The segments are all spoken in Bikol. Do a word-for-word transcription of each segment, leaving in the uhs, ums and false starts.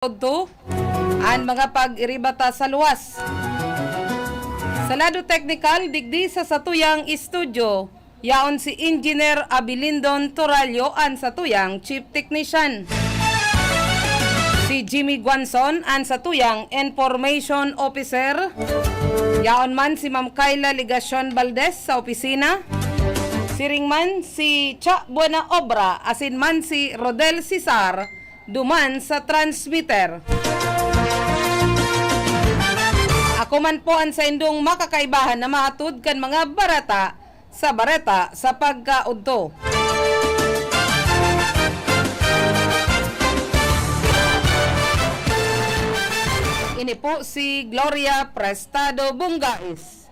Udto an mga pag-iribata sa luwas. Sa lado teknikal, digdi sa satuyang estudyo, yaon si Engineer Abilindon Torallo, an satuyang Chief Technician. Si Jimmy Guanzon, an satuyang Information Officer. Yaon man si Ma'am Kayla Legacion Valdez sa opisina. Siring man si Cha Buena Obra, asin man si Rodel Cesar, duman sa transmitter. Ako man po an saindong makakaibahan na mahatod kan mga bareta sa Bareta sa Pagkaudto. Ini po si Gloria Prestado Bungais.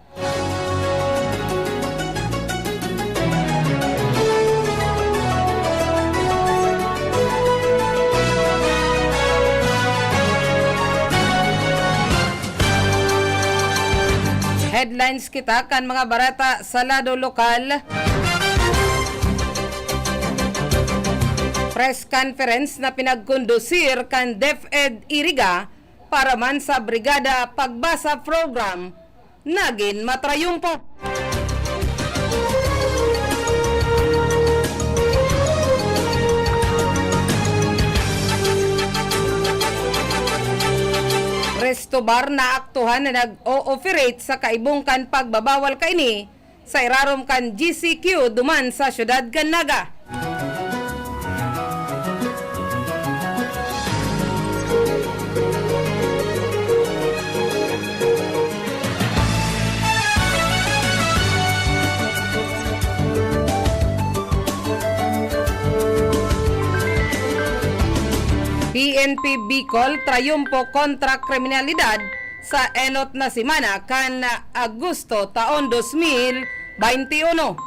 Headlines kita kan mga bareta sa lado lokal. Press conference na pinagkondusir kan DepEd Iriga para man sa Brigada Pagbasa Program nagin matrayumpo. Resto bar na aktuhan na nag-ooperate sa kaibong kan pagbabawal kaini sa irarom kan G C Q duman sa siyudad kan Naga. P N P Bicol, trayumpo kontra kriminalidad sa enot na semana kan Agosto taon dos mil baynte uno.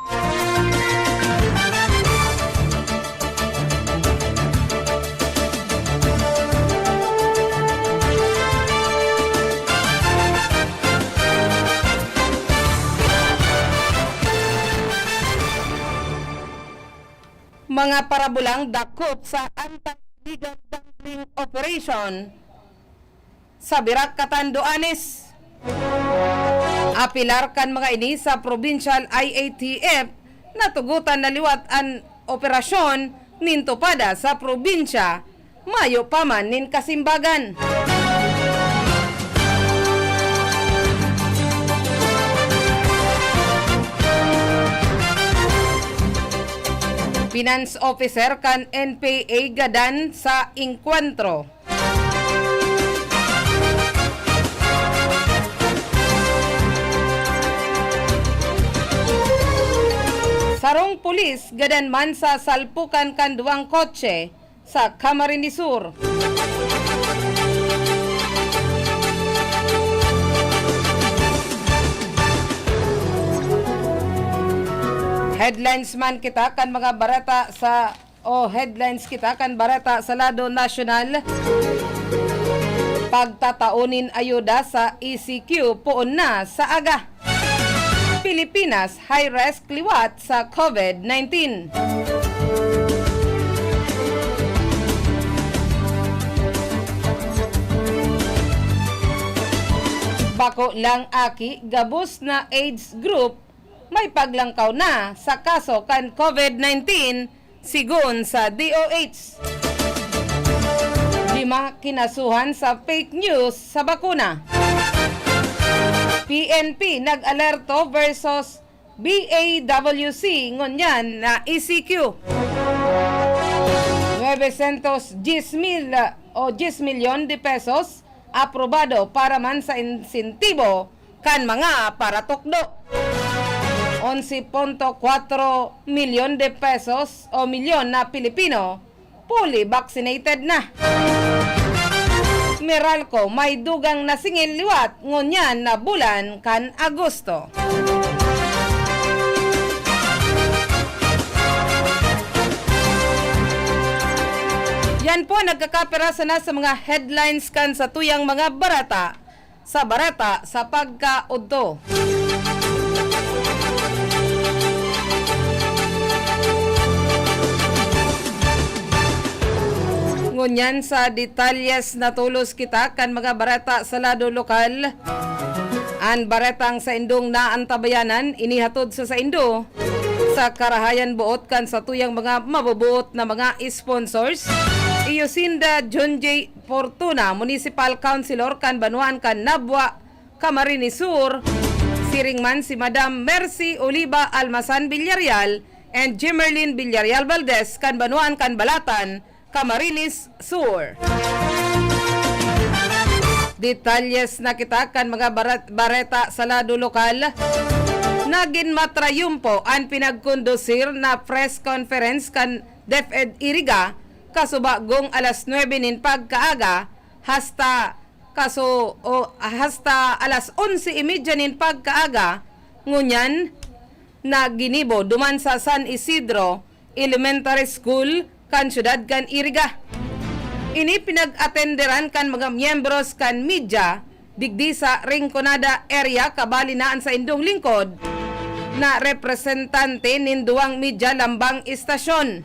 Mga parabulang dakop sa anti-illegal gambling operation sa Virac, Catanduanes. Apelar kan mga ini sa Provincial I A T F, natugotan na liwat an operasyon nin tupada sa probinsya, mayo pa man nin kasimbagan. Finance officer kan N P A gadan sa engkwentro. Sarong pulis gadan man sa salpukan kan duwang kotse sa Camarines Sur. Headlines man kita kan mga bareta sa o headlines kita kan bareta sa lado nasyonal. Pagtatao nin ayuda sa E C Q poon na sa aga. Pilipinas, high risk liwat sa COVID nineteen. Bako lang aki, gabos na age group may paglangkaw na sa kaso kan COVID nineteen, sigon sa D O H. Lima kinasuhan sa fake news sa bakuna. P N P nag-alerto versus B A W C ngunyan na E C Q. Nuebe sentos diyes mil o diyes milyon de pesos aprobado para man sa insentibo kan mga paratukdo. Onse punto kwatro milyon de pesos o milyon na Pilipino fully vaccinated na. Meralco may dugang nasingil liwat ngunyan na bulan kan Agosto. Yan po, nagkakapira sana sa mga headlines kan satuyang mga bareta, sa bareta sa pagkaudto. Ngunyan sa detalyes, natolos kita kan mga bareta sa lado lokal. An baretang saindong naantabayanan, inihatod sa saindo sa karahayan boot kan satuyang mga mabubuot na mga sponsors. Iyo sinda John J. Fortuna, Municipal Councilor kan banwaan kan Nabua, Camarines Sur. Siring man si Madam Mercy Oliva Almasan Villarreal and Jemerlin Villarreal Valdez kan banwaan kan Balatan, Camarines Sur. Detalyes na kita kan mga barat-, bareta sa lado lokal. Nagin matrayumpo an pinagkondusir na press conference kan DepEd Iriga, kasubagong alas nuebe nin pagkaaga hasta kaso, o, hasta alas onse y media nin pagkaaga, ngunyan na ginibo duman sa San Isidro Elementary School kan siyudad kan Iriga. Ini pinag-atenderan kan mga miyembros kan media digdi sa Rinconada area, kabali na an saindong lingkod na representante nin duwang media lambang estasyon.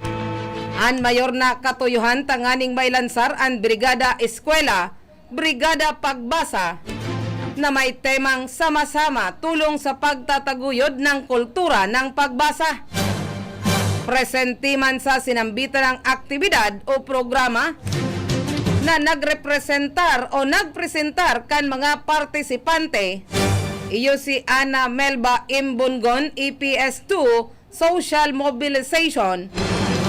An mayor na katuyohan tanganing mailansar an Brigada Eskwela, Brigada Pagbasa, na may temang Sama-sama Tulong sa Pagtataguyod ng Kultura ng Pagbasa. Presente man sa sinambitan ng aktibidad o programa na nagrepresentar o nagpresentar kan mga partisipante, iyo si Ana Melba Imbongon, E P S two, Social Mobilization,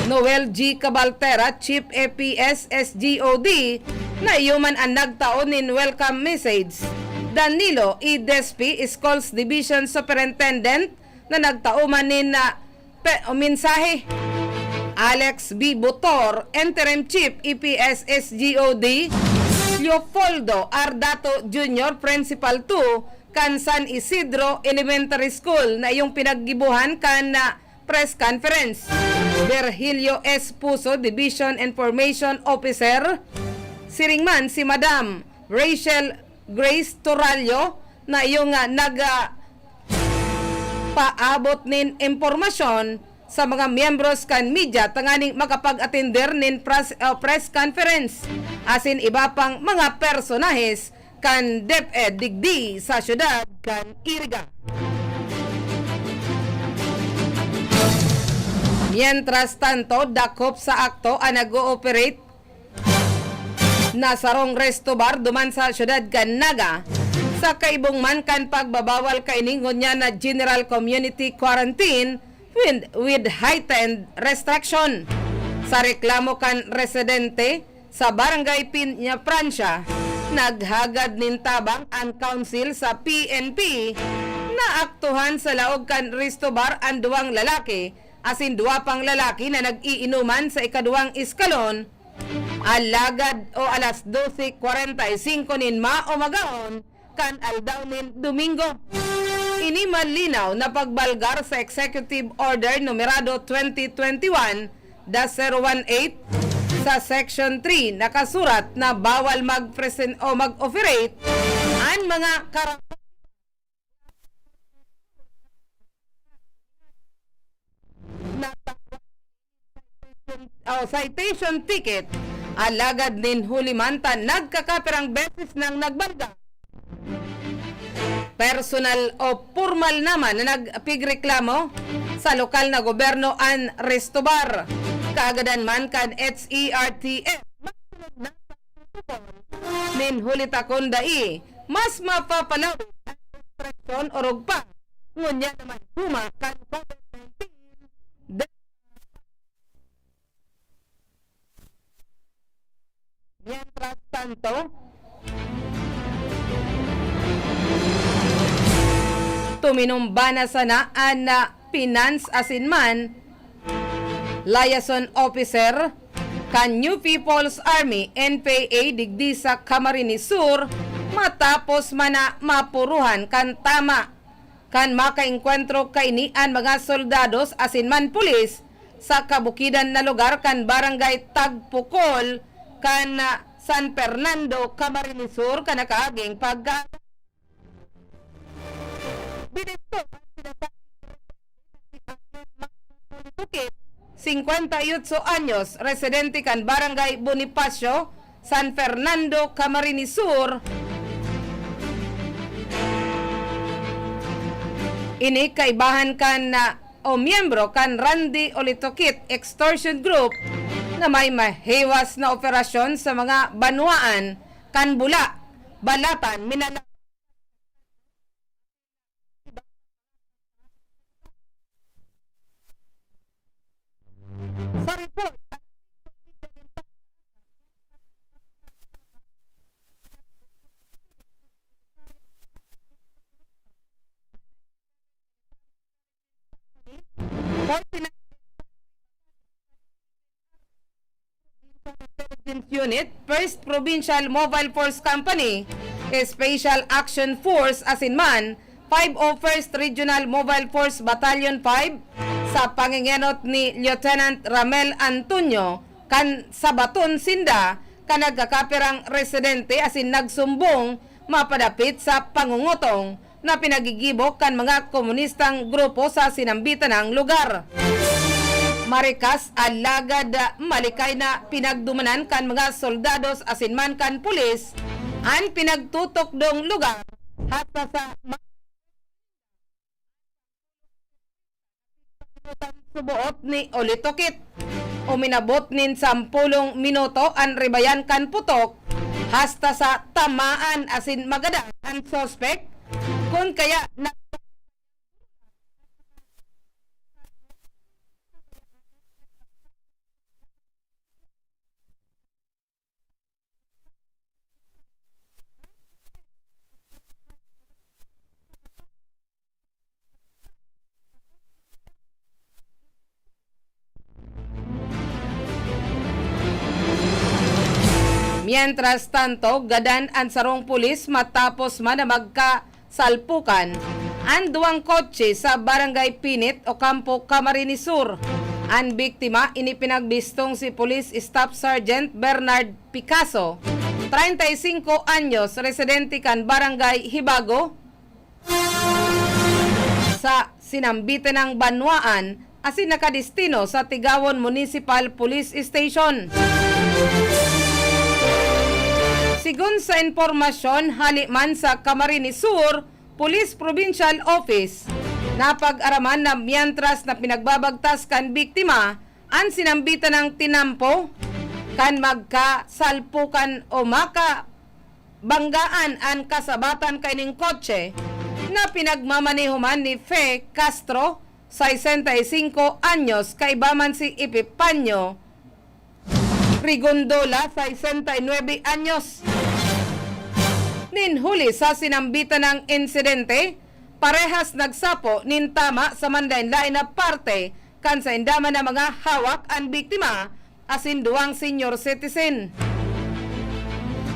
Noel G. Cabaltera, Chief E P S S G O D, na iyo man an nagtao nin welcome message. Danilo E. Despi, Schools Division Superintendent, na nagtao man nin, ah, pe-, o mensahe. Alex B. Butor, Interim Chief E P S S G O D, Leopoldo Ardato Junior, Principal two, kan San Isidro Elementary School na iyong pinaggibohan kan, ah, press conference. Virgilio S. Puso, Division Information Officer. Siring man si Madam Rachel Grace Torallo na iyong, ah, nag, ah, paabot nin impormasyon sa mga miyembros kan media tanganing makapag-atender nin pras-, ah, press conference asin iba pang mga personahes kan DepEd digdi sa siyudad kan Iriga. Mientras tanto, dakop sa akto an nag-ooperate na sarong resto bar duman sa siyudad kan Naga. Sa kaibong man kan pagbabawal kaini ngunyan na general community quarantine with, with heightened restriction. Sa reklamo kan residente, sa Barangay Peñafrancia, naghagad nin tabang an Council sa P N P na aktuhan sa laog kan resto bar an duwang lalaki asin duwa pang lalaki na nag-iinuman sa ikaduwang eskalon, alagad o alas dose kwarenta y singko nin maumagahon, kan aldaw nin Domingo. Ini malinaw na pagbalgar sa Executive Order numerado twenty twenty-one dash zero one eight sa Section three nakasurat na bawal mag-present o mag-operate an mga kara- na o citation ticket, alagad nin huli man ta nagkakapirang beses nang nagbalga. Personal o pormal naman na nagpigreklamo sa lokal na gobyerno an Restobar. Kaagadan man kan H E R T F, masunod na sa protocol nin huli ta kun dai, mas mapapalawig ang restriksyon orog pa. Ngunyan naman huma kan COVID nineteen, Mientras tanto, tuminumba na sana an, ah, finance asin man liaison officer kan New People's Army, N P A, digdi sa Camarines Sur, matapos man na mapuruhan kan tama kan makaengkwentro kaini an mga soldados asin man pulis sa kabukidan na lugar kan Barangay Tagpukol kan, ah, San Fernando, Camarines Sur, kan nakaaging pagka-, binisto ang sinasabing rebelde na si Ahmed Mahmoud Politukit singkwenta y otso anyos, residente kan Barangay Bonifacio, San Fernando, Camarines Sur. Ini kaibahan kan, ah, o miyembro kan Randy Olitokit Extortion Group na may mahiwas na operasyon sa mga banwaan kan Bula, Balatan, Minalaw. Sa report, Intelligence Unit, First Provincial Mobile Force Company, Special Action Force asin man five oh first Regional Mobile Force Battalion five, sa pangengenot ni Lieutenant Ramel Antonio, kan sabaton sinda kan nagkakapirang residente asin nagsumbong mapadapit sa pangungutong na pinagigibo kan mga komunistang grupo sa sinambitan nang lugar. Marikas, alagad malikay na pinagdumanan kan mga soldados asin man kan pulis an pinagtutukdong lugar, hasta sa suboot ni Olitokit. Uminabot nin sampolong minuto an ribayan kan putok, hasta sa tamaan asin magadan an suspek, kun kaya na Mientras tanto, gadan an sarong pulis matapos man na magkasalpukan an duwang kotse sa Barangay Pinit, Ocampo, Camarines Sur. An biktima, ini pinagbistong si Police Staff Sergeant Bernard Picasso, treinta y cinco anyos, residente kan Barangay Hibago, sa sinambitan nang banwaan asin nakadestino sa Tigawon Municipal Police Station. Sigon sa impormasyon hale man sa Camarines Sur Police Provincial Office, napag-araman na mientras na pinagbabagtas kan biktima an sinambitan nang tinampo kan magkasalpukan o maka banggaan an kasabatan kaining kotse na pinagmamaneho man ni Fe Castro, sesenta y cinco anyos, kaiba man si Epifanio Rigondola, sesenta y nuebe anyos. Nin huli sa sinambitan nang insidente, parehas nagsapo nin tama sa manlaen-laen na parte kan sainda man na mga hawak an biktima asin duwang senior citizen.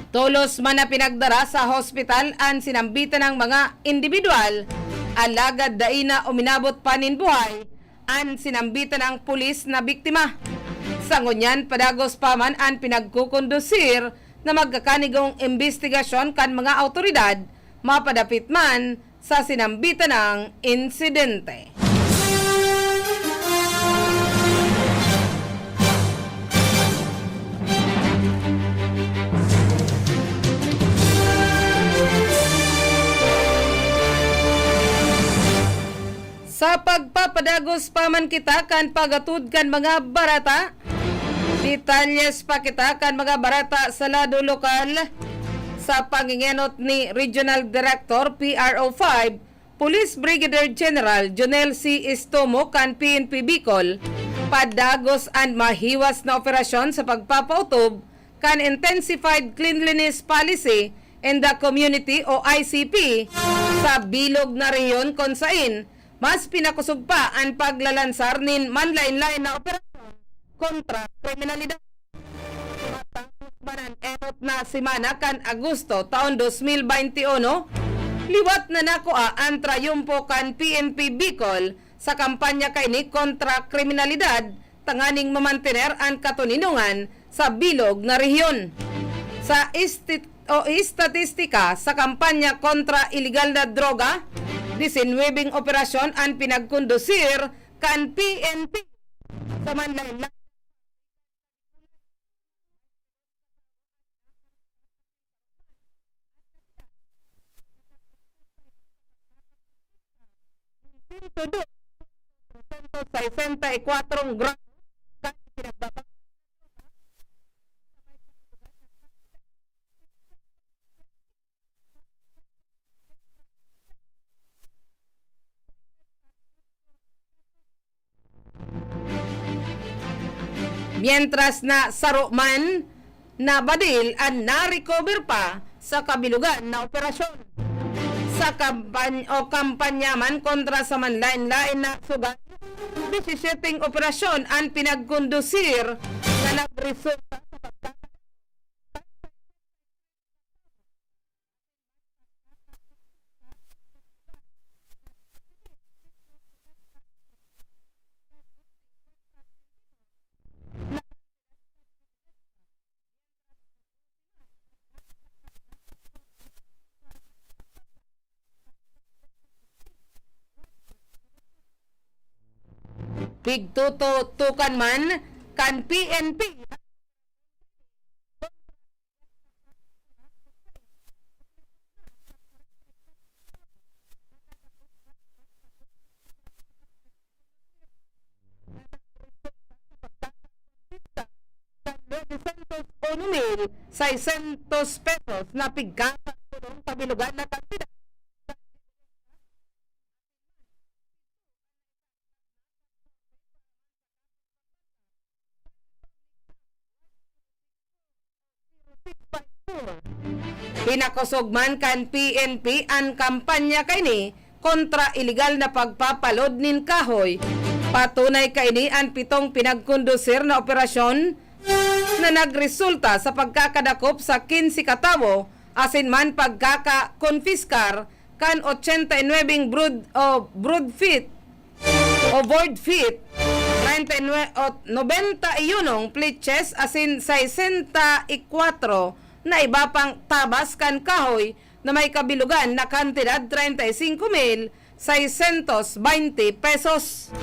Tolos man na pinagdara sa hospital an sinambitan nang mga indibidwal, alagad dai na uminabot pa nin buhay an sinambitan nang pulis na biktima. Sa ngunyan, padagos pa man an pinagkukondusir na magkakanigong imbestigasyon kan mga awtoridad, mapadapit man sa sinambitan nang insidente. Sa pagpapadagos pa man kita kan pag-atod kan mga bareta, detalyes pa kita kan mga bareta sa lado lokal. Sa pangengenot ni Regional Director P R O five, Police Brigadier General Jonel C. Estomo kan P N P Bicol, padagos an mahiwas na operasyon sa pagpapautob kan Intensified Cleanliness Policy in the Community o I C P sa bilog na rehiyon, kun sain mas pinakosog pa an paglalansar nin manlaen-laen na operasyon kontra kriminalidad. Matapos man an enot na semana kan Agosto taon dos mil baynte uno, liwat na nakua an trayumpo kan P N P Bicol sa kampanya kaini kontra kriminalidad, tanganing mamantener an katoninongan sa bilog na rehiyon. Sa isti-, o estatistika sa kampanya kontra iligal na droga, disinwebeng operasyon an pinagkondusir kan P N P. sa manlaen-laen. Sesenta y cuatro gramo kan ipinagbaba- Mientras na saro man na badil an na-recover pa sa kabilugan na operasyon. Sa kampan-, o kampanya man kontra sa manlaen-laen na sugal, disisiyete operasyon an pinagkondusir na nagresulta sa pagka- Pigtututukan man kan P N P. Kan doscientos uno mil seiscientos pesos na pigkakatulong pabilugan na kantidad. Pinakosog man kan P N P an kampanya kaini kontra ilegal na pagpapalod nin kahoy. Patunay kaini an pitong pinagkondusir na operasyon na nagresulta sa pagkakadakop sa quince katawo asin man pagkakakonpiskar kan ochenta y nuebe brood o brood feet o board feet, treinta y nueve o noventa y uno fletches asin sesenta y cuatro na iba pang tabas kan kahoy na may kabilugan na kantidad treinta y cinco mil seiscientos veinte pesos.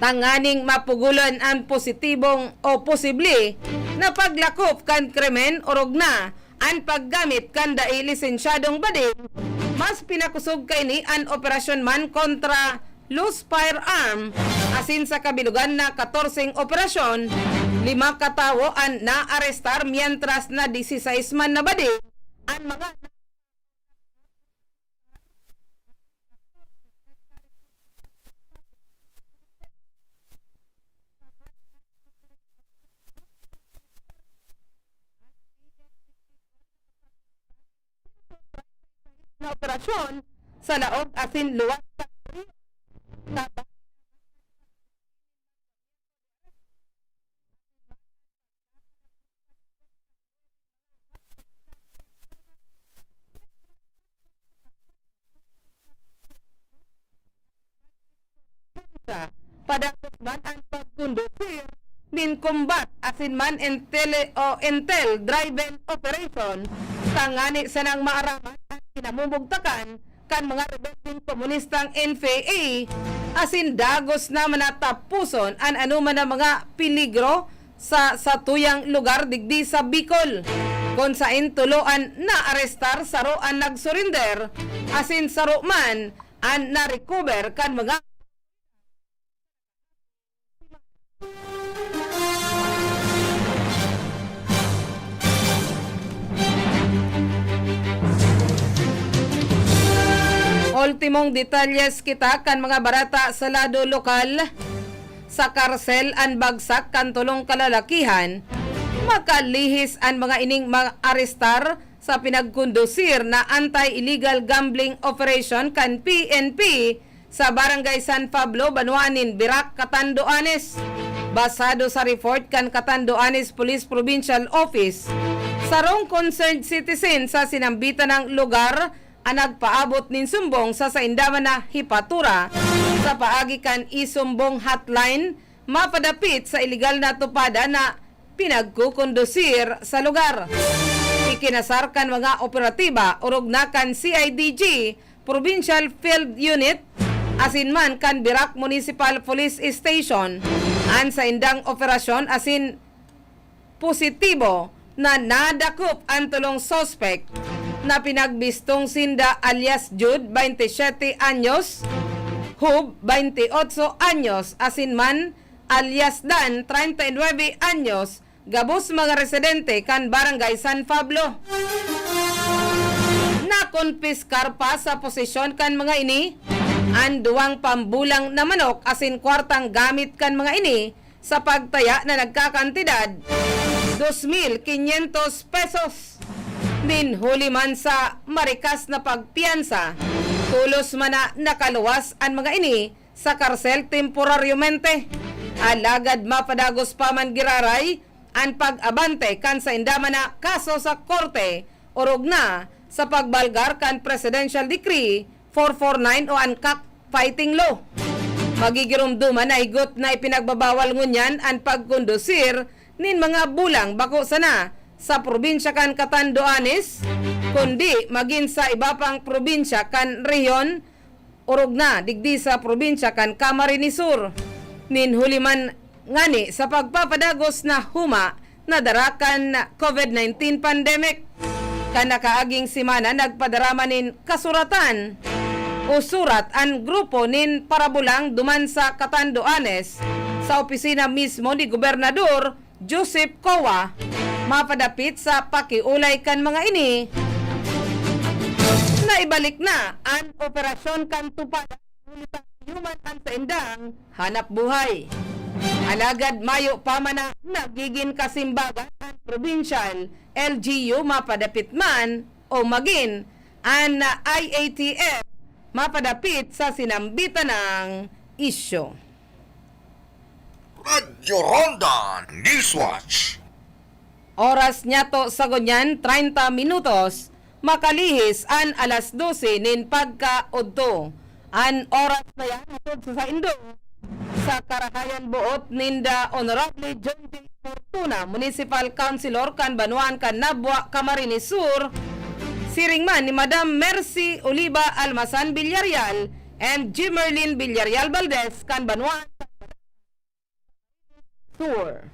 Tanganing mapugulan an positibong o posible na paglakop kan krimen orog na an paggamit kan dai lisensyadong badil, mas pinakosog kaini an operasyon man kontra loose firearm, asin sa kabilugan na katorseng operasyon, lima katawo an naarestar, mientras na dieciséis man na badil an mga na operasyon sa laog asin luwas sa Padagos man an pagkondusir nin combat asin man intel o intel-driven operation, tangani sanang maaraman an kinamumugtakan kan mga rebeldeng komunistang N P A, asin dagos na manataposon an anoman na mga peligro sa satuyang lugar digdi sa Bicol, kun saen tulo an naarestar, saro an nagsurinder, asin saro man an na-recover kan mga Ultimong detalyes kita kan mga barata sa lado lokal. Sa karsel an bagsak kan tolong kalalakihan, makalihis an mga ining maarestar sa pinagkondusir na anti-illegal gambling operation kan P N P sa Barangay San Pablo, banwaan nin Virac, Catanduanes. Basado sa report kan Catanduanes Police Provincial Office, sarong concerned citizen sa sinambitan nang lugar an nagpaabot nin sumbong sa sainda man na hepatura sa paagi kan Isumbong Hotline mapadapit sa iligal na tupada na pinagkukondusir sa lugar. Ikinasar kan mga operatiba orog na kan C I D G Provincial Field Unit asin man kan Virac Municipal Police Station an saindang operasyon asin positibo na nadakop an tolong suspek na pinagbistong sinda alias Jude, baynte siyete anyos, Hub, baynte otso anyos, asin man alias Dan, treinta y nueve anyos, gabos mga residente kan Barangay San Pablo. Nakonpiskar pa sa posesyon kan mga ini an duwang pambulang na manok asin kwartang gamit kan mga ini sa pagtaya na nagkakantidad dos mil quinientos pesos. Nin huli man sa marikas na pagpiyansa, tolos man na nakaluwas an mga ini sa karsel temporaryamente. Alagad mapadagos pa man giraray an pag-abante kan sainda man na kaso sa korte, orog na sa pagbalgar kan Presidential Decree four four nine o an cockfighting law. Magigiromdoman na higot na ipinagbabawal ngunyan an pagkondusir nin mga bulang bako sana sa probinsya kan Catanduanes, kundi magin sa iba pang probinsya kan rehiyon, orog na digdi sa probinsya kan Camarines Sur. Nin huli man ngani sa pagpapadagos na huma na dara kan COVID nineteen pandemic. Kan nakaaging semana, nagpadarama nin kasuratan o surat an grupo nin parabulang duman sa Catanduanes sa opisina mismo ni Gobernador Joseph Coa, mapadapit sa pakiolay kan mga ini. Naibalik na an operasyon kan Tupada, huli ta human an saindang hanap buhay. Alagad mayo pa man na nagigin kasimbagan an provincial L G U mapadapit man o magin an I A T F mapadapit sa sinambitan ng isyu. Radyo Ronda Newswatch. Oras niyato sa ngunyan, treinta minutos, makalihis an alas dose nin pagkaudto. An oras na yan, hatod sa saindo, sa karahayan boot ninda Honorable John J. Fortuna, Municipal Councilor kan banwaan kan Nabua, Camarines Sur, siring man ni Madam Mercy Oliva Almazan Villarreal and Jimerlin Villarreal Valdez kan banwaan Sur.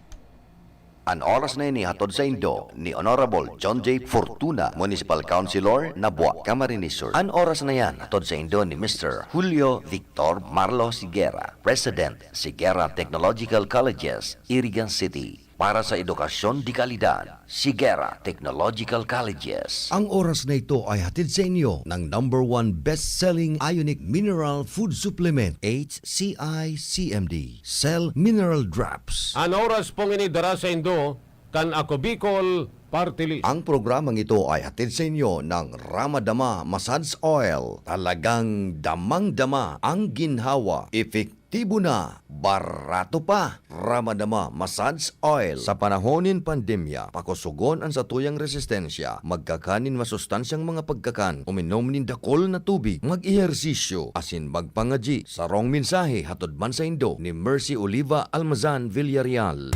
An oras na ini hatod saindo ni Honorable John J. Fortuna, Municipal Councilor, Nabua, Camarines Sur. An oras na yan hatod saindo ni Mister Julio Victor Marlo Sigera, President, Sigera Technological Colleges, Irigan City. Para sa edukasyon de kalidad, Sigera Technological Colleges. Ang oras na ito ay hatid sa inyo ng number one best-selling Ionic Mineral Food Supplement, H C I C M D, Cell Mineral Drops. An oras pong ini dara saindo kan Ako Bicol Party List. Ang programang ito ay hatid sa inyo ng Ramadama Massage Oil. Talagang damang-dama ang ginhawa, epektibo na, barato pa. Ramadama Massage Oil. Sa panahon nin pandemya, pakosogon an satuyang resistensya. Magkakan nin masustansyang mga pagkakan, uminom nin dakul na tubig, mag-ehersisyo, asin magpangadyi. Sarong mensahe hatod man saindo ni Mercy Oliva Almazan Villarreal.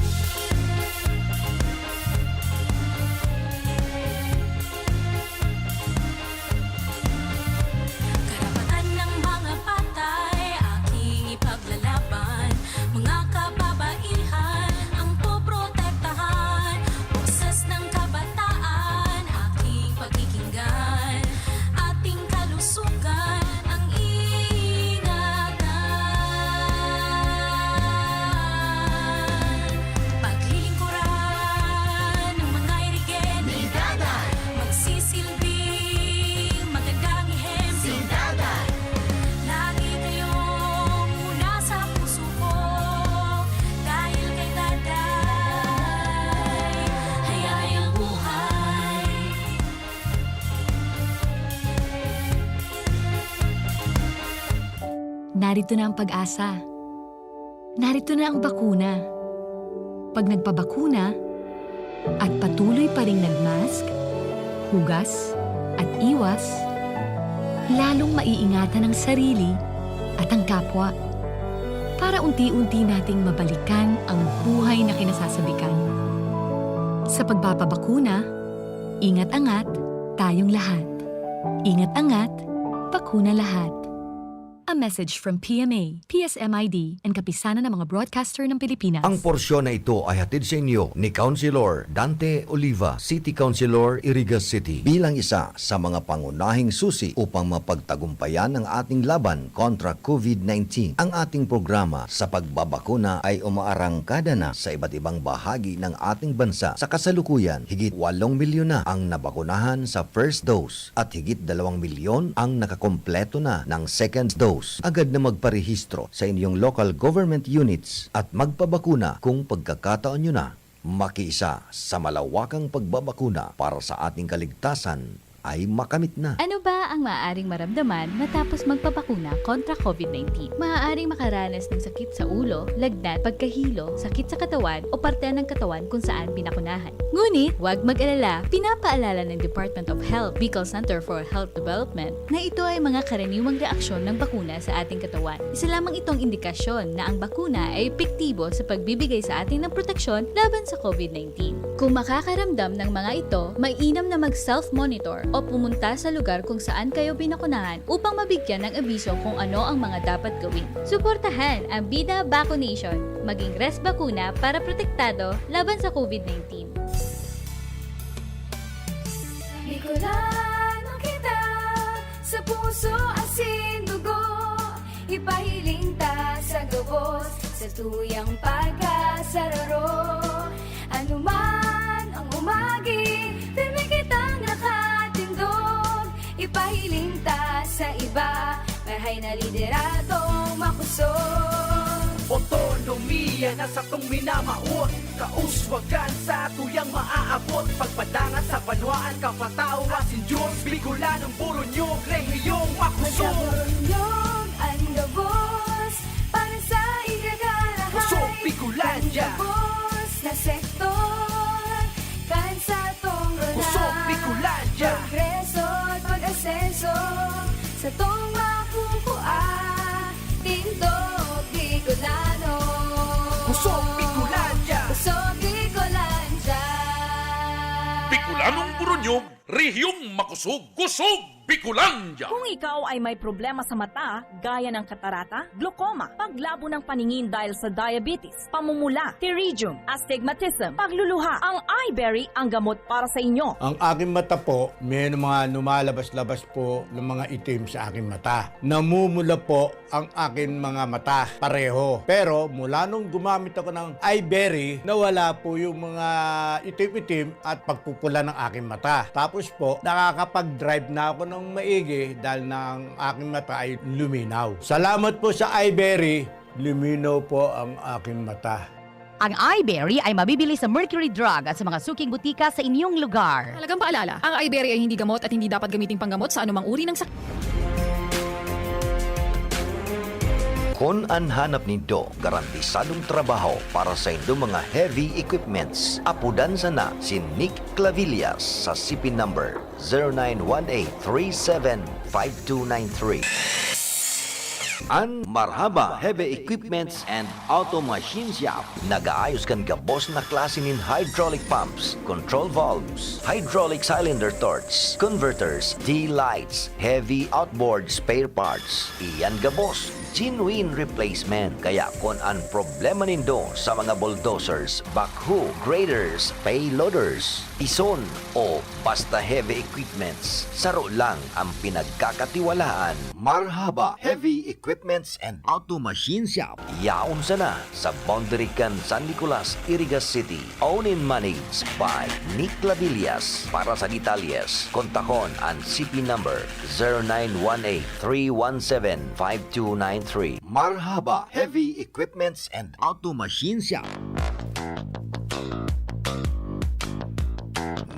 Karapatan ng mga patay, aking ipaglalaban. Mga kababaihan, ang poprotektahan. Boses ng kabataan, aking pakikinggan. Ating kalusugan, ang ingatan. Paglilingkuran ng mga irigen ni Daday. Magsisilbing magandang ehemplo si Daday. Lagi kayong una sa puso ko. Dahil kay Daday, hayahayang buhay. Narito na ang pag-asa. Narito na ang bakuna. Pag nagpabakuna at patuloy pa ring nagmask, hugas, at iwas, lalong maiingatan ang sarili at ang kapwa para unti-unti nating mabalikan ang buhay na kinasasabikan. Sa pagpapabakuna, ingat-angat tayong lahat. Ingat-angat, bakuna lahat. A message from P M A, P S M I D, and Kapisanan ng mga Broadcaster ng Pilipinas. Ang porsyon na ito ay hatid sa inyo ni Councilor Dante Oliva, City Councilor, Iriga City. Bilang isa sa mga pangunahing susi upang mapagtagumpayan ang ating laban kontra COVID nineteen, ang ating programa sa pagbabakuna ay umaarangkada na sa iba't ibang bahagi ng ating bansa. Sa kasalukuyan, higit walong milyon na ang nabakunahan sa first dose at higit dalawang milyon ang nakakompleto na ng second dose. Agad na magparehistro sa inyong local government units at magpabakuna kung pagkakataon nyo na. Makiisa sa malawakang pagbabakuna para sa ating kaligtasan ay makamit na. Ano ba ang maaaring maramdaman matapos magpabakuna kontra COVID nineteen? Maaaring makaranas ng sakit sa ulo, lagnat, pagkahilo, sakit sa katawan o parte ng katawan kung saan binakunahan. Ngunit, huwag mag-alala, pinapaalala ng Department of Health, Bicol Center for Health Development, na ito ay mga karaniwang reaksyon ng bakuna sa ating katawan. Isa lamang itong indikasyon na ang bakuna ay epektibo sa pagbibigay sa atin ng proteksyon laban sa COVID nineteen. Kung makakaramdam ng mga ito, mainam na mag-self-monitor o pumunta sa lugar kung saan kayo binakunahan upang mabigyan ng abiso kung ano ang mga dapat gawin. Suportahan ang Bida Vaccination. Maging Res-Bakuna para protektado laban sa COVID nineteen. Bicolano kita, sa puso, asin, dugo. Ipahiling ta sa gabos, sa tuyang pagkasararo. Anuman ang umagi, pirmi kitang nakatindog. Ipahiling ta sa iba, marahay na lideradong makosog. Otonomiya na satong minamawot, kauswagan sa tuyang maaabot, pagpadangat sa banwaan, kapataw asin Diyos, Bicolanong Boronyog, rehiyong makosog. Boronyog, an gabos, para sa ikakarahay. Kusog Bicolandia. Kan gabos na sektor, kan satong Kusog Bicolandia. Progreso at pag-asenso, satong makukua, tindog Bicolano. Kusog Bicolandia. Kusog Bicolandia. Bicolanong Boronyog, rehiyong makosog. Kusog Bicolandia. Kung ikaw ay may problema sa mata, gaya ng katarata, glaucoma, paglabo ng paningin dahil sa diabetes, pamumula, pterygium, astigmatism, pagluluha, ang Eyeberry ang gamot para sa inyo. Ang aking mata po, may mga lumalabas-labas po ng mga itim sa aking mata. Namumula po ang aking mga mata, pareho. Pero mula nung gumamit ako ng Eyeberry, nawala po yung mga itim-itim at pagpupula ng aking mata. Tapos po, nakakapag-drive na ako ng maigi dahil na ang aking mata ay luminaw. Salamat po sa Eyeberry, luminaw po ang aking mata. Ang Eyeberry ay mabibili sa Mercury Drug at sa mga suking butika sa inyong lugar. Mahalagang paalala, ang Eyeberry ay hindi gamot at hindi dapat gamiting panggamot sa anumang uri ng sakit. Kun an hanap nindo garantisadong trabaho para sa indong mga heavy equipments, apodan sana si Nick Clavillas sa C P number zero nine one eight three seven five two nine three. An Marhaba Heavy Equipments and Auto Machine Shop nagaayos kan gabos na klase nin hydraulic pumps, control valves, hydraulic cylinder torch, converters, D-lights, heavy outboard spare parts. Iyan gabos, genuine replacement. Kaya kun an problema nindo sa mga bulldozers, backhoe, graders, payloaders, ison, o basta heavy equipments, saro lang ang pinagkakatiwalaan. Marhaba Heavy Equipments and Auto Machine Shop. Yaon sana sa boundary kan San Nicolas, Iriga City. Owned and managed by Nick Lavillas. Para sa detalyes, kontakon an C P number zero nine one eight three one seven five two nine three. Marhaba Heavy Equipments and Auto Machine Shop.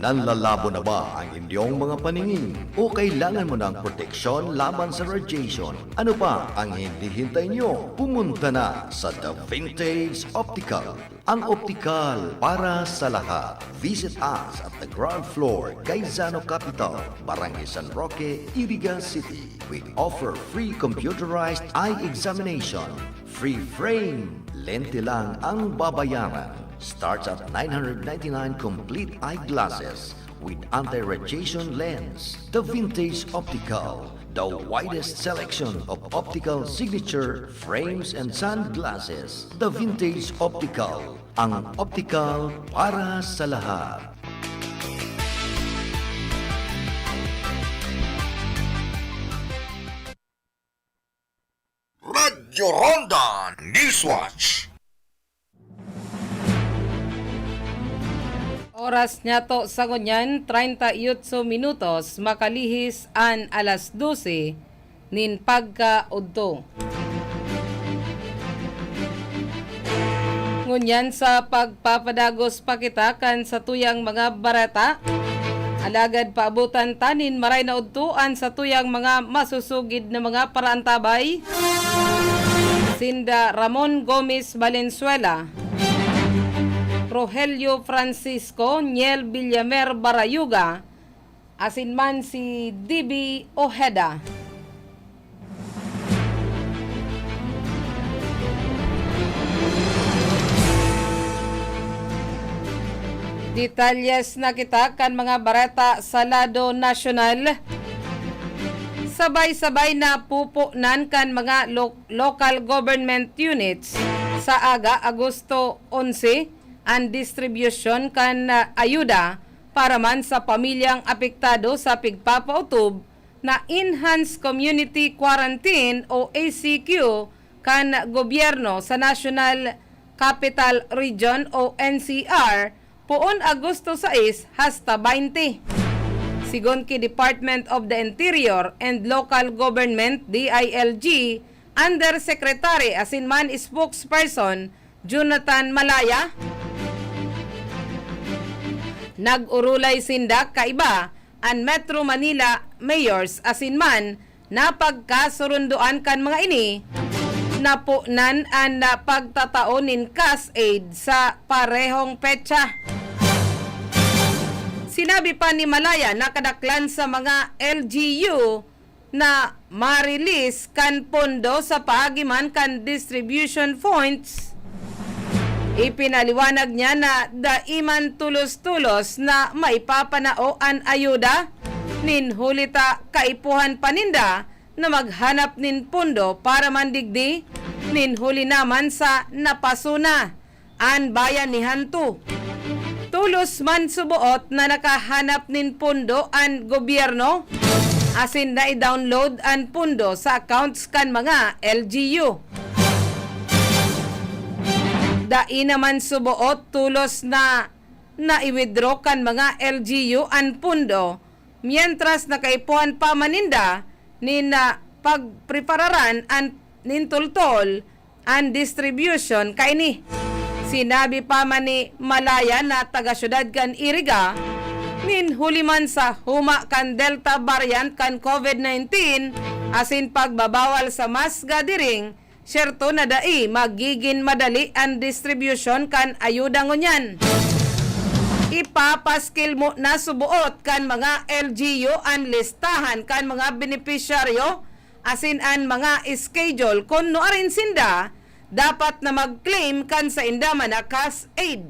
Nanlalabo na ba ang inyong mga paningin? O kailangan mo ng proteksyon laban sa radiation? Ano pa ang hinihintay nyo? Pumunta na sa The Vintage Optical, ang optikal para sa lahat. Visit us at the ground floor, Gaisano Capital, Barangay San Roque, Iriga City. We offer free computerized eye examination, free frame, lente lang ang babayaran. Starts at nine hundred ninety-nine complete eyeglasses, with anti-radiation lens. The Vintage Optical, the widest selection of optical signature frames and sunglasses. The Vintage Optical, ang optical para sa lahat. Radyo Ronda Newswatch. Oras niyato sa ngunyan, treinta y ocho minutos, makalihis an alas dose nin pagkaudto. Ngunyan sa pagpapadagos pa kita kan satuyang mga bareta, alagad paabotan ta nin maray na udto an satuyang mga masusugid na mga paraantabay. Sinda Ramon Gomez Valenzuela, Rogelio Francisco, Niel Villamer Barayuga, asin man si D B Ojeda. Detalyes na kita kan mga bareta sa lado nasyonal. Sabay-sabay na pupunan kan mga lo-, local government units sa aga, Agosto onse, an distribusyon kan, ah, ayuda para man sa pamilyang apektado sa pigpapautob na Enhanced Community Quarantine o A C Q kan gobyerno sa National Capital Region o N C R, poon Agosto sais hasta baynte. Sigon ki Department of the Interior and Local Government, D I L G, Undersecretary asin man spokesperson Jonathan Malaya, nag-orolay sinda kaiba an Metro Manila mayors asin man napagkasurundoan kan mga ini, napunan an, ah, pagtatao nin cash aid sa parehong petsa. Sinabi pa ni Malaya na kadaklan sa mga L G U na ma-release kan pondo sa paagi man kan distribution points. Ipinaliwanag niya na dai man tolos-tolos na maipapanao an ayuda, nin huli ta kaipuhan pa ninda na maghanap nin pondo para man digdi, nin huli naman sa napaso na an bayan ni Hanto. Tolos man suboot na nakahanap nin pondo an gobyerno, asin nai-download an pondo sa accounts kan mga L G U. Dai naman suboot tolos na nai-withdraw kan mga L G U an pondo, mientras na kaipuhan pa man ninda nin, ah, pagprepararan an, nin toltol an distribution kaini. Sinabi pa man ni Malaya na taga-syudad kan Iriga, nin huli man sa huma kan Delta variant kan COVID nineteen asin pagbabawal sa mask gadiring, syerto na dai magigin madali an distribusyon kan ayuda ngunyan. Ipapaskil mo na suboot kan mga L G U an listahan kan mga benepisyaryo asin an mga schedule kun nuarin sinda dapat na mag-claim kan sainda man na cash aid.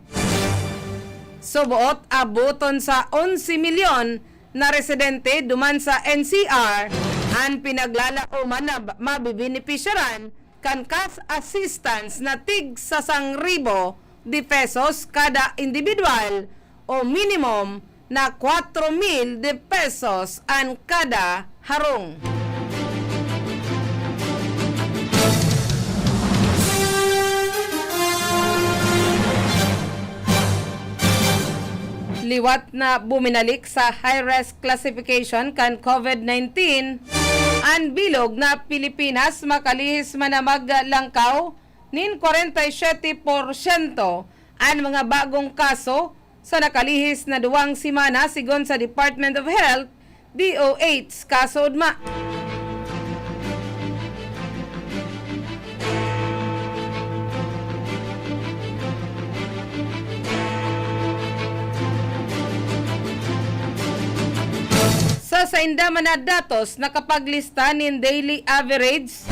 Suboot, aboton sa onse milyon na residente duman sa N C R an pinaglalaoman na ba-, mabibenepisyaran kan cash assistance na tig sasang ribo de pesos kada indibidwal o minimum na kwatro mil de pesos an kada harong. Liwat na buminalik sa high-risk classification kan COVID nineteen an bilog na Pilipinas, makalihis man na maglangkaw nin kwarenta y siyete porsyento an mga bagong kaso sa nakalihis na duwang semana, sigon sa Department of Health, D O H, kaso ugma. Sa sainda man na datos, nakapaglista nin daily average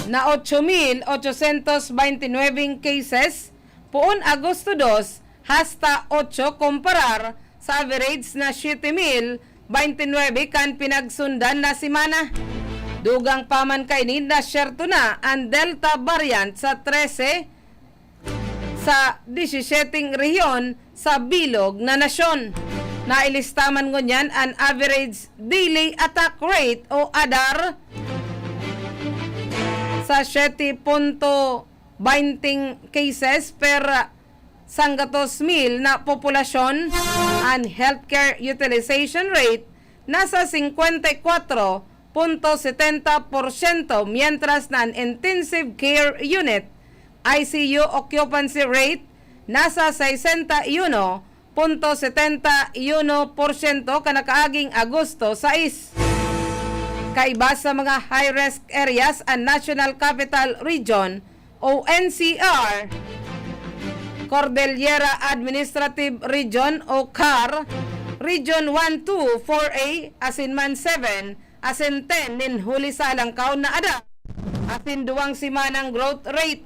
na ocho mil ochocientos veintinueve cases, poon Agosto dos hasta otso, komparar sa average na siyete mil baynte nuebe kan pinagsundan na semana. Dugang pa man kaini, nasyerto na an Delta variant sa trese sa disyesiyete rehiyon sa bilog na nasyon. Nailista man ngunyan an average daily attack rate o adar sa siyete punto baynte cases per sanggatos mil na populasyon, an healthcare utilization rate nasa singkwenta y kwatro punto setenta porsyento, mientras na an intensive care unit, I C U occupancy rate, nasa sesenta y uno punto setenta y uno porsyento kan nakaaging Agosto sais. Kaiba sa mga high-risk areas an National Capital Region o N C R, Cordillera Administrative Region o CAR, Region one, two, four A, asin man seven, asin ten nin huli sa alangkaw na ada, asin duwang semanang growth rate.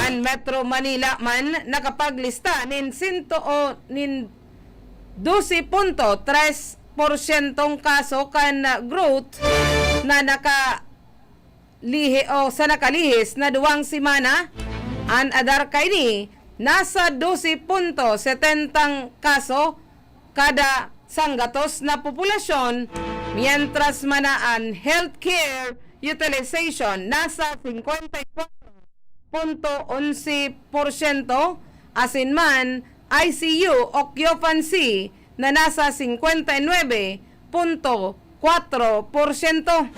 An Metro Manila man nakapaglista nin sento o nin dose punto tres porsyentong kaso kan growth na naka lihi-, o sa nakalihis na duwang semana, an adar kaini nasa dose punto setentang kaso kada sanggatos na populasyon, mientras man na an healthcare utilization nasa singkwenta y kwatro punto onse porsyento, asin man I C U occupancy na nasa singkwenta y nuebe punto kwatro porsyento.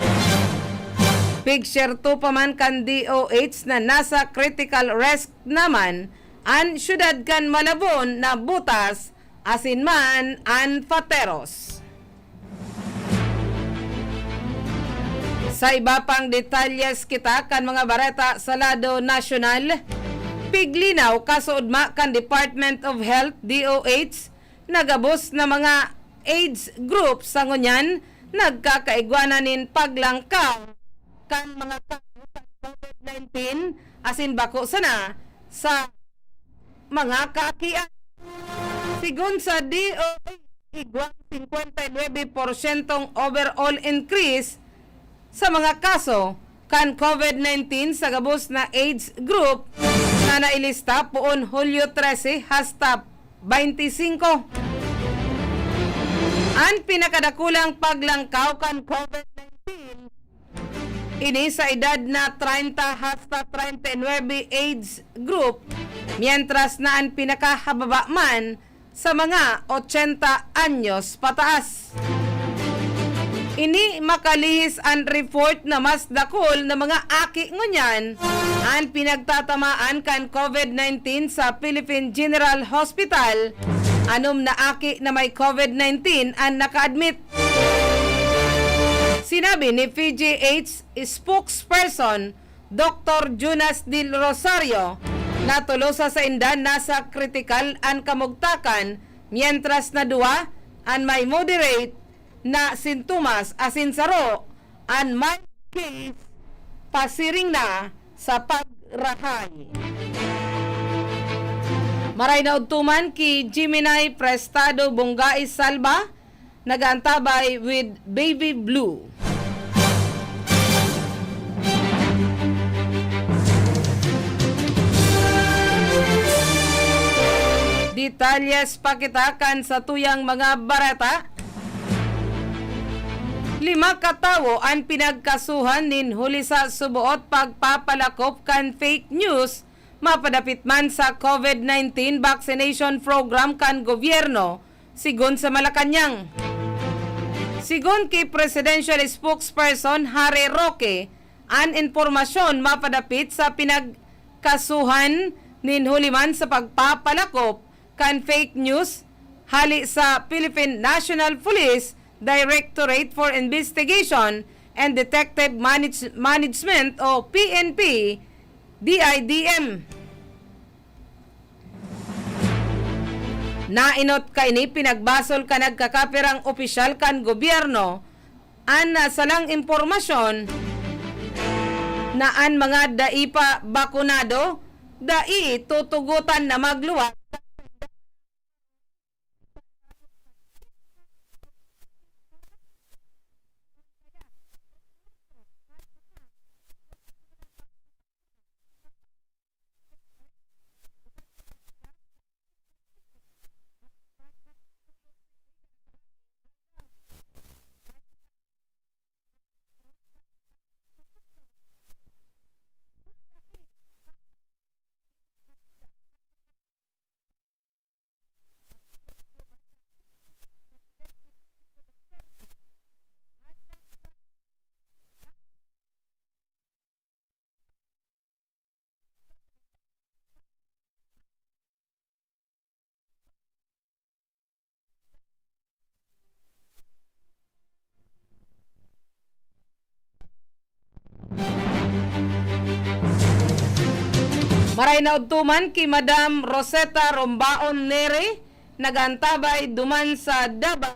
Pigsyerto pa man kan D O H na nasa critical risk naman an syudad kan Malabon na butas asin man an Pateros. Sa iba pang detalyes kita kan mga bareta sa lado nasyonal, piglinaw, kasuodma kan Department of Health, D O H, na gabos na mga age group sa ngunyan nagkakaigwa na nin paglangkaw kan mga kaso kan COVID nineteen asin bako sana sa mga kaakian. Sigon sa D O H, igwang singkwenta y nuebe porsyentong overall increase sa mga kaso kan COVID nineteen sa gabos na age group na nailista poon Hulyo trese hasta baynte singko. An pinakadakulang paglangkaw kan COVID nineteen ini sa edad na treinta hasta treinta y nuebe age group, mientras na an pinakahababa man sa mga ochenta anyos pataas. Ini makalihis an report na mas dakul na mga aki ngunyan an pinagtatamaan kan COVID nineteen sa Philippine General Hospital. Anom na aki na may COVID nineteen an naka-admit. Sinabi ni P G H spokesperson Doktor Jonas Del Rosario na tolosa sainda nasa kritikal an kamugtakan, mientras na duwa an may moderate na sintomas asin saro an mild case pasiring na sa pagrahay. Maray na udto man ki Gemini Prestado Bonggai Salva, nag-aantabay with Baby Blue. Detalyes pa kita kan satuyang mga bareta. Lima ka tawo an pinagkasuhan nin huli sa suboot pagpapalakop kan fake news mapadapit man sa COVID nineteen vaccination program kan gobyerno, sigon sa Malacañang. Sigon ki Presidential Spokesperson Harry Roque, an impormasyon mapadapit sa pinagkasuhan nin huli man sa pagpapalakop kan fake news hali sa Philippine National Police Directorate for Investigation and Detective Manage-, Management o P N P, D I D M. Nainot kaini pinagbasol kan nagkakapirang opisyal kan gobyerno an, ah, salang impormasyon na an mga dai pa bakunado, dai tutugotan na magluwas. Maray na udto man ki Madam Rosetta Rombaon Neri, nag-aantabay duman sa Davao,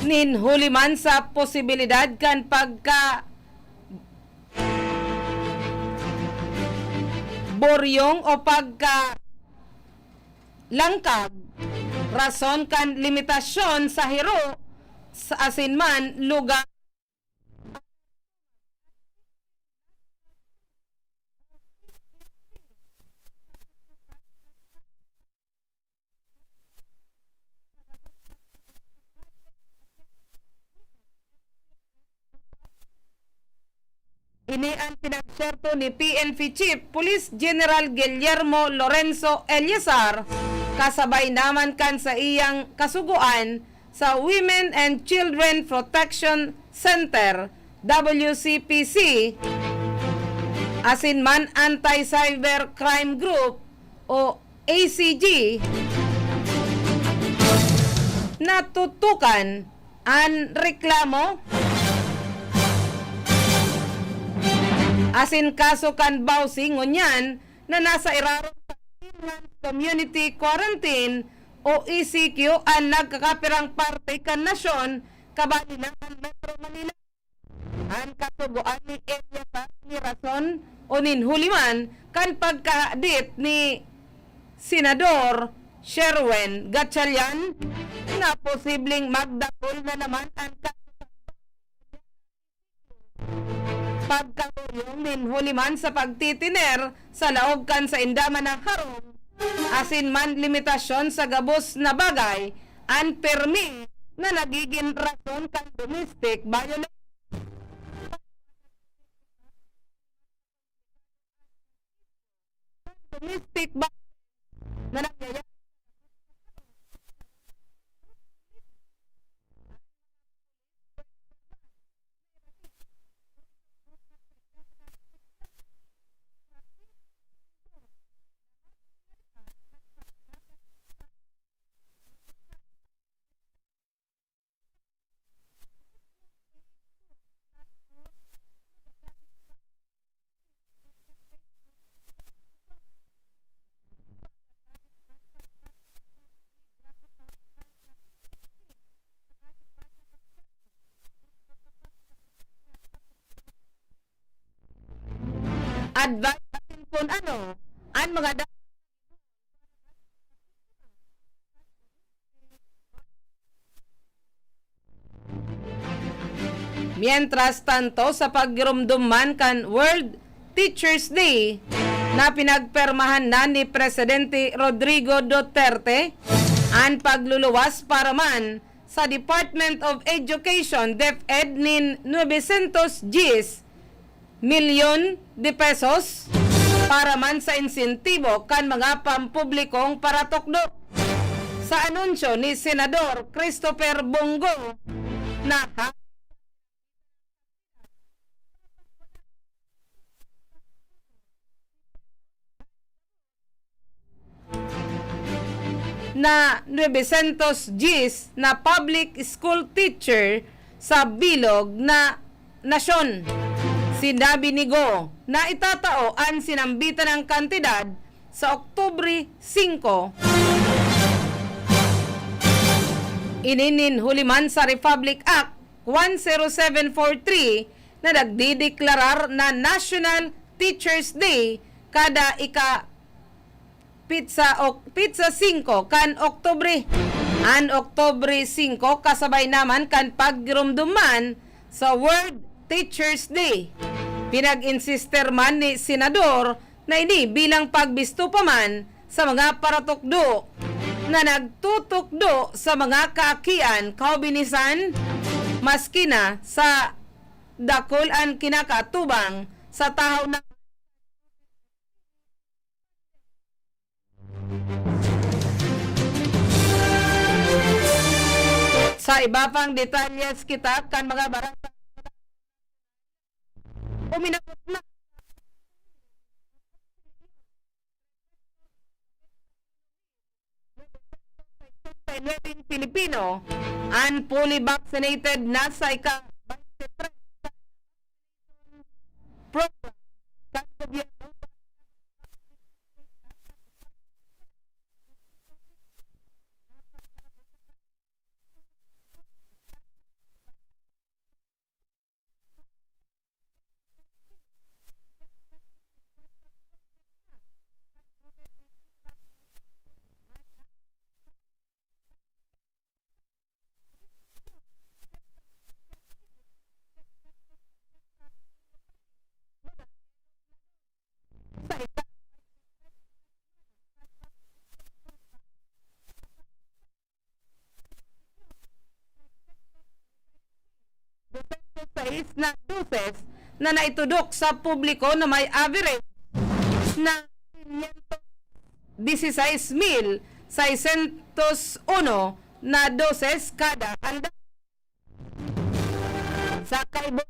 nin huli man sa posibilidad kan pagka boryong o pagka langkag, rason kan limitasyon sa hiro sa asin man lugar. Ini an pinagserto ni P N P Chief Police General Guillermo Lorenzo Eleazar, kasabay naman kan saiyang kasugoan sa Women and Children Protection Center, W C P C, asin man Anti-Cyber Crime Group o A C G, natutukan an reklamo asin kaso kan Bausi ngunyan na nasa irarom sa Inland Community Quarantine o E C Q an nagkakapirang parte kan nasyon, kabali na an Metro Manila. An kasugoan ni Elias ni rason o nin huli man kan pagkahadit ni Senador Sherwin Gatchalian na posibleng magdakul na naman an ka-, pagkahuryong nin huli man sa pagtitiner sa laog kan sainda man na harong asin man limitasyon sa gabos na bagay an pirmi na nagigin rason kan domestic violence. Domestic violence na nangyayari. Advice asin kun ano an mga da-, Mientras tanto, sa paggiromdom man kan World Teachers Day na pinagpermahan na ni Presidente Rodrigo Duterte, an pagluluwas para man sa Department of Education, DepEd, nin nuebe sentos dyes milyon de pesos para man sa insentibo kan mga pampublikong paratukdo. Sa anunsyo ni Senador Christopher Bong Go na ha-, na nuebe sentos dyes na public school teacher sa bilog na nasyon. Sinabi ni Go na itatao an sinambitan na kantidad sa Oktubre singko. Ini nin huli man sa Republic Act one zero seven four three na nagdideklarar na National Teachers Day kada ika-, petsa o petsa singko kan Oktubre. An Oktubre singko kasabay naman kan paggiromdom man sa World Teachers Day. Pinag-insister man ni Senador na ini bilang pagbisto pa man sa mga paratukdo na nagtutukdo sa mga kaakian, kaubinisan, maski na sa dakul an kinakaatubang sa tahaw na. Sa iba pang detalyes kita kan mga barangay, uminabot na sa nuwebeng Pilipino an fully vaccinated na sa ika-twenty-three gobyerno. Dosyentos sais na doses na naitudok sa publiko na may average na quinientos dieciséis mil seiscientos uno na doses kada aldaw. Sa kaibo-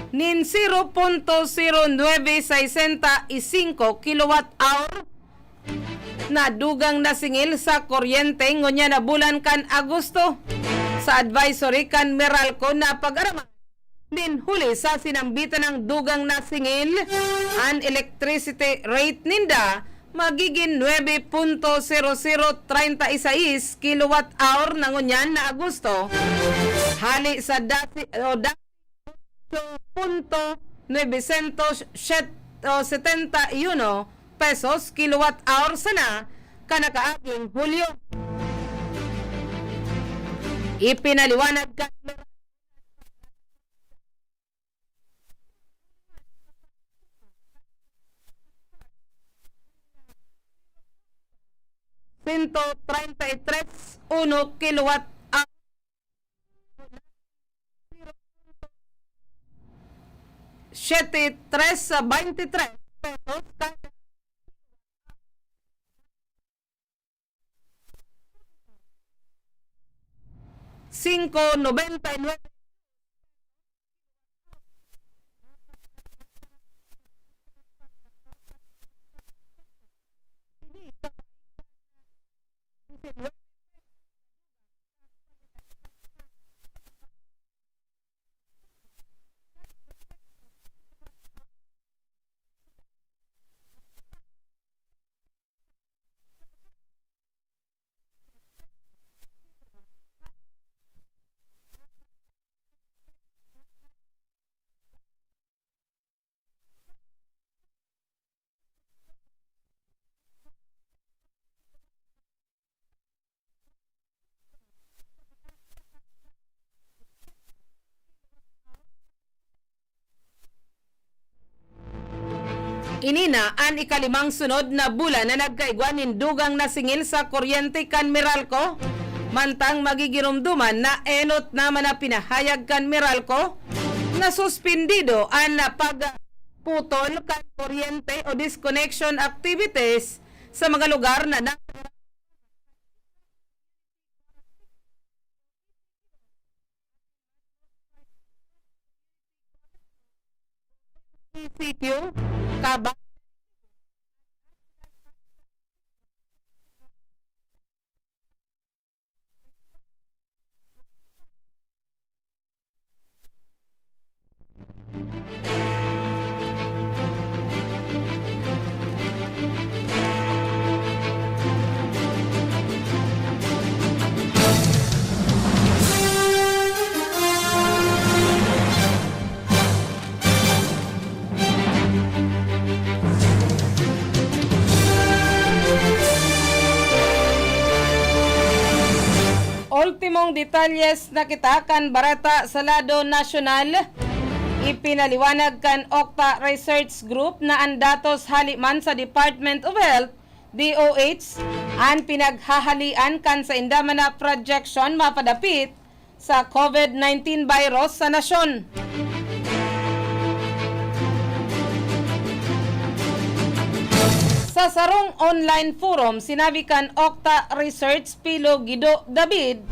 Nin zero punto zero nuebe sesenta y cinco kilowatt hour na dugang na singil sa kuryente ngunyan na bulan kan Agosto. Sa advisory kan Meralco na pag-araman nin huli sa sinambitan ng dugang na singil, an electricity rate ninda magigin nuebe punto zero zero treinta y seis kilowatt hour na ngunyan na Agosto, hali sa dati, o dati, ocho punto nuebe setenta y uno pesos kilowatt hour sana kan nakaaging Hulyo. Ipinaliwanag kan sento treinta y tres uno kilowatt hour, siete tres veintitrés pesos kada cinco noventa y nueve. Ini na an ikalimang sunod na bulan na nagkaigwa nin dugang na singil sa kuryente kan Meralco, mantang magigiromdoman na enot naman na pinahayag kan Meralco na suspendido an pagputol kan kuryente o disconnection activities sa mga lugar na nasa E C Q, Caba. Timong detalyes na kita kan bareta sa lado nasyonal. Ipinaliwanag kan Octa Research Group na an datos hali man sa Department of Health, D O H, an pinaghahalian kan sainda man na projection mapadapit sa COVID nineteen virus sa nasyon. Sa sarong online forum, sinabi kan Octa Research Pilo Guido David,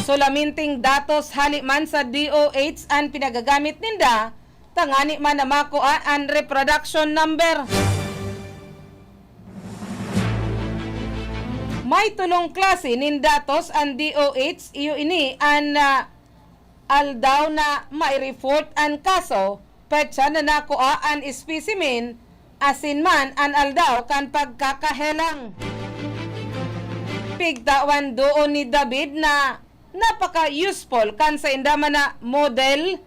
solamenteng datos hali man sa D O H an pinagagamit ninda, tangani man na makua an reproduction number. May tolong klase nin datos an D O H, iyo ini an, ah, aldaw na mai-report an kaso, petsa na nakua an specimen, asin man an aldaw kan pagkakahelang. Pigtawan doon ni David na napaka-useful kan sainda man na model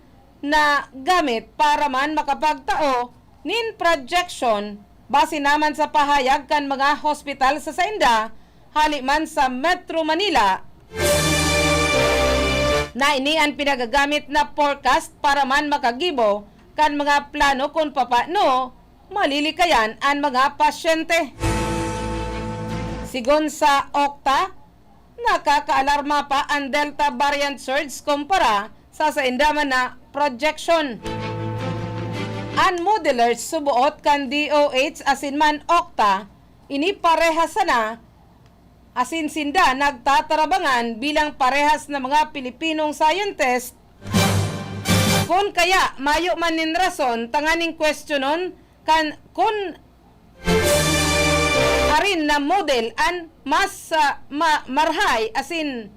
na gamit para man makapagtao nin projection base naman sa pahayag kan mga hospital sa sainda hali man sa Metro Manila, na ini an pinagagamit na forecast para man makagibo kan mga plano kun papano malilikayan an mga pasyente. Sigon sa Octa, nakakaalarma pa an Delta variant surge kumpara sa sainda man na projection. An modelers suboot kan D O H asin man Octa, ini parehas sana, asin sinda nagtatarabangan bilang parehas na mga Pilipinong scientist. Kun kaya, mayo man nin rason tanganing kwestiyonon kan kun arin na model an mas, ah, ma-, marhay asin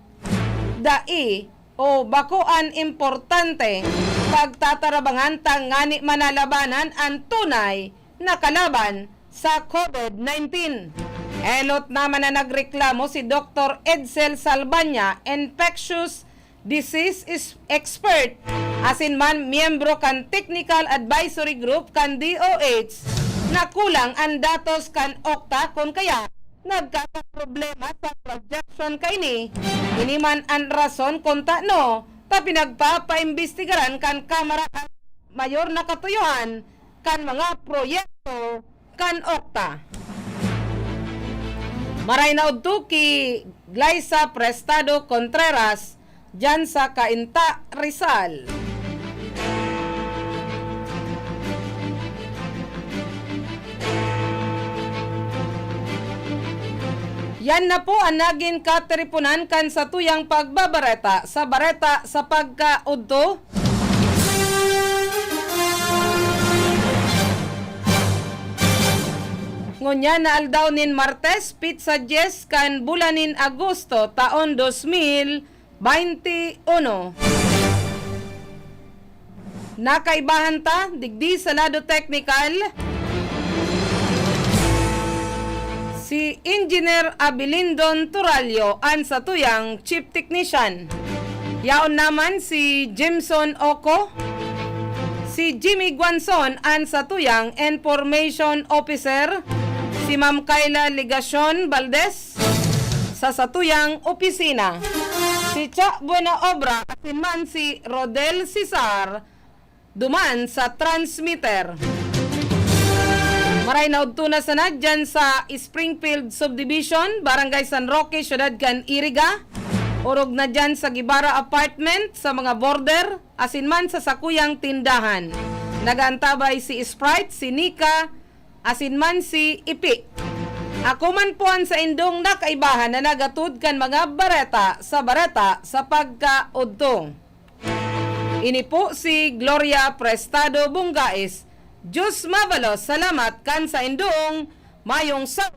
dai o bako an importante pagtatarabangan tangani manalabanan an tunay na kalaban sa COVID nineteen. Elot naman na nagreklamo si Doktor Edsel Salbaña, infectious disease is-, expert, asin man miyembro kan Technical Advisory Group kan D O H, na kulang an datos kan Octa kun kaya nagkakaproblema sa projection kaini. Ini man an rason kun tano ta pinagpapaimbestigaran kan Kamara an mayor na katuyohan kan mga proyekto kan Octa. Maray na udto ki Glyza Prestado Contreras, diyan sa Cainta, Rizal. Yan na po an nagin katiriponan kan satuyang pagbabareta sa Bareta sa Pagkaudto. Ngunyan na aldaw nin Martes, pitsa dyes kan bulan nin Agosto, taon dos mil baynte uno. Nakaibahan ta, digdi sa lado teknikal, si Engineer Abilindon Turalio an satuyang Chief Technician. Yaon naman si Jimson Oco, si Jimmy Guanzon an satuyang Information Officer, si Ma'am Kayla Legacion Valdez sa satuyang opisina, si Cha Buena Obra asin man si Rodel Cesar duman sa transmitter. Maray na udto na sana dyan sa Springfield Subdivision, Barangay San Roque, Siyudad kan Iriga. Orog na dyan sa Guevara Apartment, sa mga border, asin man sa sakuyang tindahan. Nag-aantabay si Sprite, si Nika, asin man si Ipi. Ako man po an saindong nakaibahan na nagatod kan mga bareta sa bareta sa pagkaudto. Ini po si Gloria Prestado Bungais. Diyos mabalos, salamat kan saindong mayong sa